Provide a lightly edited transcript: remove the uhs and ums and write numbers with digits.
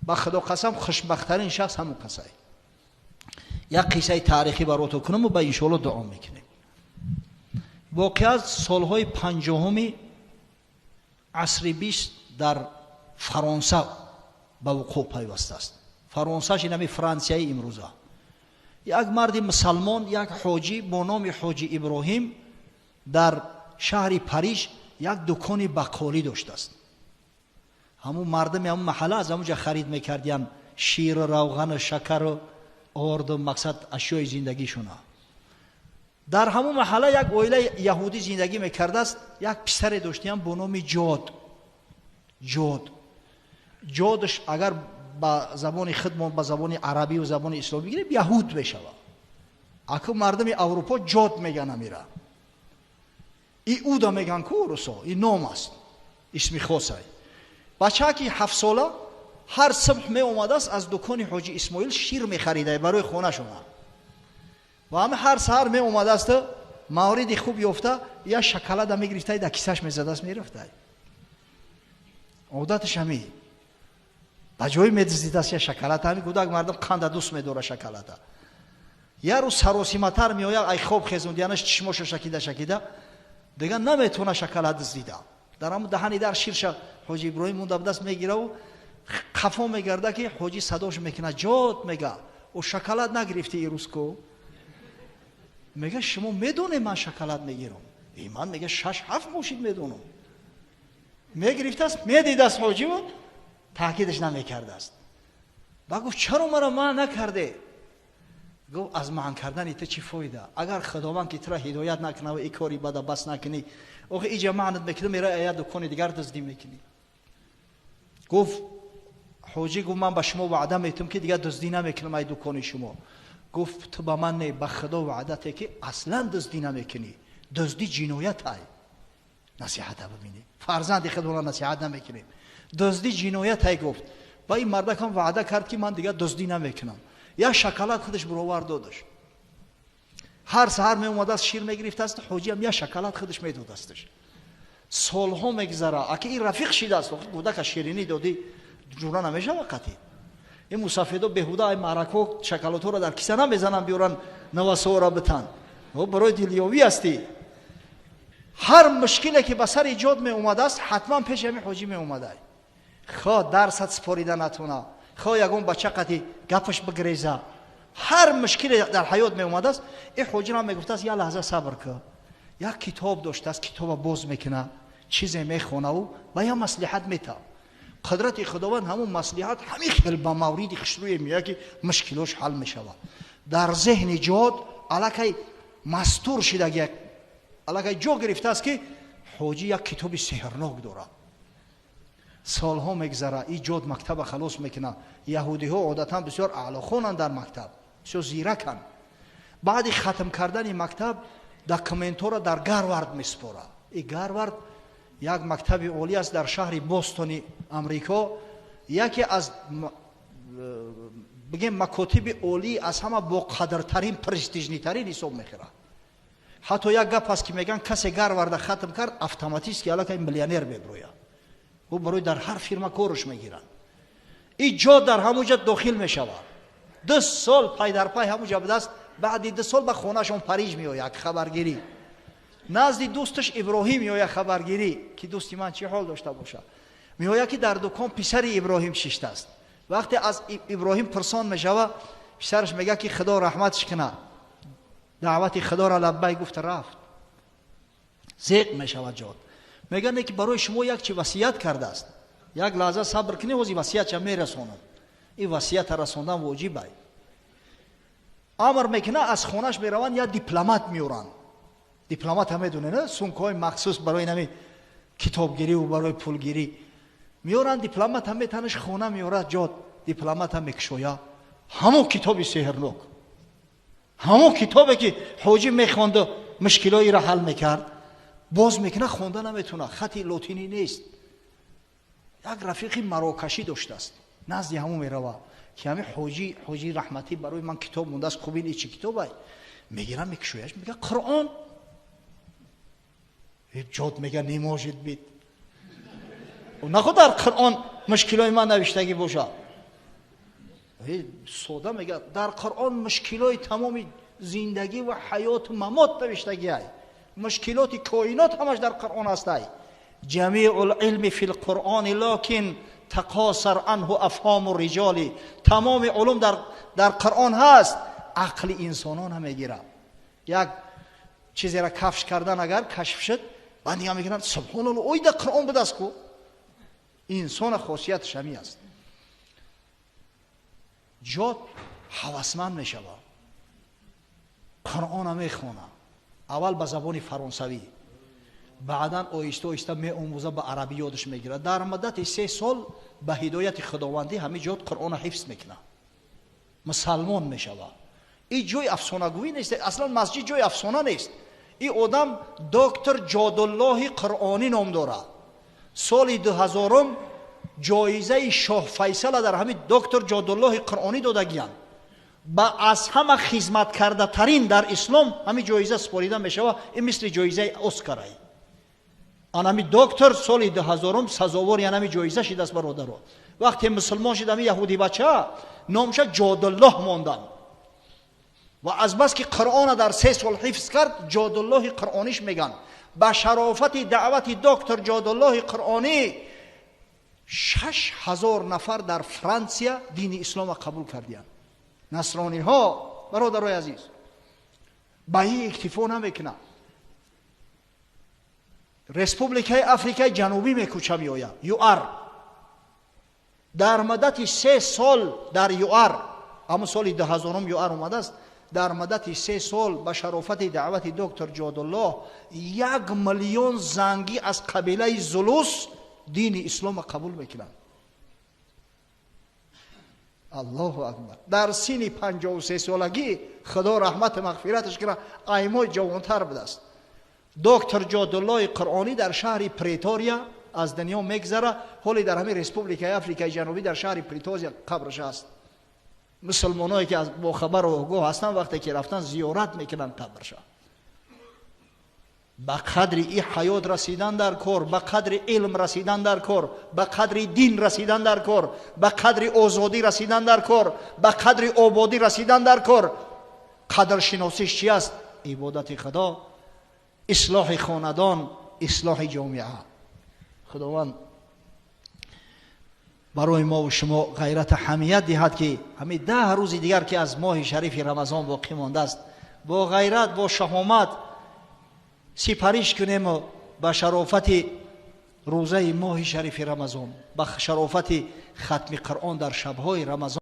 Ба Худо қасам, хушбахттарин шахс ҳамон касай. Як қиссаи таърихӣ барото кунаму ба иншоалло дуо мекунем. Воқеа солҳои 50-уми асри 20 дар Фаронса ба вуқӯъ пайвастааст. Фаронсаш инами Франсияи имрӯза. Як марди мусалмон, як ҳоҷӣ бо номи ҳоҷи Иброҳим дар шаҳри Париж як дукони бақолӣ доштааст. Ҳамун мардуми ҳамун маҳалла аз ҳамун ҷа харид мекардиянд ширу равғану шакару орду, мақсад, ашёи зиндагишуна. Дар ҳамун маҳалла як оилаи яҳудӣ зиндагӣ мекардааст. Як писаре доштиям бо номи Ҷод. Ҷод, Ҷодш агар ба забони худмон, ба забони арабию забони исломӣ бигирем, яҳуд мешавад. Аку мардуми Аврупо Ҷод меган амира, Иуда меган ку русо. И ном аст, исми хосай. Бачаки 7-сола ҳар субҳ меомадааст, аз дукони ҳоҷи Исмоил шир мехарида барои хонашона ва ҳама ҳар саҳар меомадааст, мавриди хуб ёфта, як шоколада мегирифта, дар кисаш мезадааст, мерафта. Одаташ ҳами ба ҷои медиздидааст як шоколад. Ҳами кӯдак, мардум қанда дӯст медора шоколада. Як рӯз саросиматар меояд, ай хоб хезондиянаш, чишмоша шакида шакида, дигар наметавона шоколад дуздида. Дар ҳамн даҳани дар ширша ҳоҷи Иброҳим монда будаст, мегираву қафо мегарда, ки ҳоҷӣ садош мекунад. «Ҷод», мега, «о шоколад нагирифти ирӯз ку?» Мега: «Шумо медонед, ман шоколад мегирам?» И ман, мега, шаш ҳафт мошин медонам. Мегирифтааст, медидааст ҳоҷиву таъкидаш намекардааст. Ба гуфт: «Чаро маро манъ накарде?» Гуфт: «Аз манъ кардани ту чӣ фоида, агар Худованд ки тура ҳидоят накунав, и кори бада бас накунӣ? Охи иҷа маънат мекунӣ, мера я дукони дигар дуздӣ мекунӣ». Гуфт ҳоҷӣ, гуфт: «Ман ба шумо ваъда метум, ки дигар дуздӣ намекунам ай дукони шумо». Гуфт: «Ту ба ман не, ба Худо ваъда те, ки аслан дуздӣ намекунӣ. Дуздӣ ҷиноят ай». Насиҳата бибинӣ, фарзанди худро насиҳат намекунем. «Дуздӣ ҷиноят ай», гуфт. Ба ин мардакам ваъда кард, ки ман дигар дуздӣ намекунам. Як шоколад худаш бировар додаш. Ҳар саҳар меомадааст, шир мегирифтааст, ҳоҷиам як шоколад худаш медодасташ. Солҳо мегузара, аки ин рафиқ шидааст. Кӯдака ширинӣ додӣ, ҷура намешава қатъи. Ин мусафедо беҳуда ай маърако шоколадҳоро дар киса намезананд, биёранд, навасоро битан, барои дилёвӣ ҳастӣ. Ҳар мушкиле ки ба сари Ҷод меомадааст, ҳатман пеши ҳамин ҳоҷӣ меомадай. Хо дарсат спорида натуна, хо ягон бача қати гапаш бигреза, ҳар мушкиле дар ҳаёт меомадааст, ин ҳоҷирам мегуфтааст: «Як лаҳза сабр кун». Як китоб доштааст, китоба боз мекуна, чизе мехонаву ба як маслиҳат метав. Қудрати Худованд, ҳамун маслиҳат ҳамин хел ба мавриди хушрӯе меояд, ки мушкилош ҳал мешавад. Дар зеҳни Ҷод аллакай мастур шидаги, аллакай ҷо гирифтааст, ки ҳоҷӣ як китоби сеҳрнок дорад. Солҳо мегзара, и Ҷод мактаба халос мекунад. Яҳудиҳо одатан бисёр аълохонанд дар мактаб, бисёр зираканд. Баъди хатм кардани мактаб документҳоро дар Гарвард месупорад. И Гарвард як мактаби олӣ аст дар шаҳри Бостони Амрико, яке аз, бигем, макотиби олӣ, аз ҳама боқадртарин, престижный тарин ҳисоб мехӯрад. Ҳатто як гап аст, ки мегӯянд, касе Гарварда хатм кард, автоматически аллакай миллионер меброяд, ӯ барои дар ҳар фирма корш мегиранд. И Ҷо дар ҳамун ҷа дохил мешавад. 2 сол пай дар пай ҳамун ҷа будааст. Баъди 2 сол ба хонаашон Париж меояд хабаргирӣ, назди дӯсташ Иброҳим меояд хабаргирӣ, ки дӯсти ман чӣ ҳол дошта бошад. Меояд, ки дар дукон писари Иброҳим шиштааст. Вақте аз Иброҳим пурсон мешава, писараш мегӯяд, ки Худо раҳматш кунад, даъвати Худоро лаббай гуфта рафт. Зеқ мешавад Ҷод. Мегӯяд, ки барои шумо як чи васият кардааст. «Як лаҳза сабр кунӣ, ҳози васиятша мерасонам». Ин васията расондан воҷибай. Амр мекунад, аз хонаш мераванд, як дипломат меоранд. Дипломата медонед, на? Сумкаҳои махсус барои нами китобгириву барои пулгирӣ меоранд. Дипломата метанаш, хона меорад. Ҷод дипломата мекушоя, ҳамон китоби сеҳрнок, ҳамон китобе, ки ҳоҷӣ мехонду мушкилоиро ҳал мекард, боз мекунад, хонда наметавонад, хати лотинӣ нест. Як рафиқи марокашӣ доштааст, назди ҳамон мерава, ки ҳами ҳоҷӣ раҳматӣ барои ман китоб мондааст. Хуб, ин чӣ китобай? Мегирам, мекушояш, мега: «Қуръон». Ҷод мега: «Не может быть, наход дар Қуръон мушкилои ман навиштагӣ бошад». Сода мегӯяд, дар Қуръон мушкилои тамоми зиндагӣ ва ҳаёту мамот навиштагиай, мушкилоти коинот ҳамаш дар Қуръон ҳастай. Ҷамиъу лилми фи лқуръони локин тақосар анҳу афҳому риҷоли. Тамоми улум дар Қуръон ҳаст, ақли инсонон намегирад. Як чизеро кафш кардан агар кашф шуд, баъд нигоҳ мекунанд, субҳоналлоҳ, ой дар Қуръон будааст ку. Инсона хосияташ ҳамин аст. Ҷод ҳавасманд мешавад, Қуръона мехонад, аввал ба забони фаронсавӣ, баъдан оҳиста оҳиста меомӯза, ба арабӣ ёдаш мегирад. Дар муддати 3 сол ба ҳидояти худовандӣ ҳамин ҷод Қуръона ҳифз мекунад, мусалмон мешавад. Ин ҷои афсонагӯӣ нест, аслан масҷид ҷои афсона нест. Ин одам доктор Ҷодуллоҳи Қуръонӣ ном дорад. Соли 2000 ҷоизаи шоҳ Файсала дар ҳамин доктор Ҷодуллоҳи Қуръонӣ додагиянд. Ба аз ҳама хизматкардатарин дар ислом ҳамин ҷоиза супорида мешавад. Ин мисли ҷоизаи Оскарай. Анами доктор соли 2000 сазовори анами ҷоиза шидааст, бародаро. Вақте мусулмон шид, ҳамин яҳуди бача номша Ҷодуллоҳ монданд. Ва азбаски Қуръона дар 3 сол ҳифз кард, Ҷодуллоҳи Қуръониш мегӯянд. Ба шарофати даъвати доктор Ҷодуллоҳи Қуръонӣ 6000 нафар дар Франсия дини ислома қабул кардиянд. Насрониҳо, бародарои азиз, ба ин иктифо намекунанд. Республикаи Африкаи Ҷанубӣ мекӯча меояд, ЮАР. Дар муддати 3 сол дар ЮАР, ҳамон соли 2000 ЮАР омадааст, дар муддати 3 сол ба шарофати даъвати доктор Ҷодуллоҳ 1 миллион зангӣ аз қабилаи Зулус дини ислома қабул мекунанд. Аллоҳу акбар. Дар синни 53 солагӣ, Худо раҳмату мағфираташ кунад, аймои ҷавонтар будааст. Доктор Ҷодуллоҳи Қуръонӣ дар шаҳри Претория аз дунё мегзара. Ҳоле дар ҳамин Республикаи Африкаи Ҷанубӣ дар шаҳри Претория қабраш аст. Мусулмоное ки бохабару огоҳ ҳастанд, вақте ки рафтан зиёрат мекунанд қабрша. Ба қадри и ҳаёт расидан дар кор, ба қадри илм расидан дар кор, ба қадри дин расидан дар кор, ба қадри озодӣ расидан дар кор, ба қадри ободӣ расидан дар кор. Қадршиносиш чи аст? Ибодати Худо, ислоҳи хонадон, ислоҳи ҷомеа. Худованд барои мо ва шумо ғайрату ҳамият диҳад, ки ҳамин 10 рӯзи дигар ки аз моҳи шарифи Рамазон боқӣ мондааст, бо ғайрат, бо шаҳомат сипариш кунему ба шарофати рӯзаи моҳи шарифи Рамазон, ба шарофати хатми Қуръон дар шабҳои Рамазон.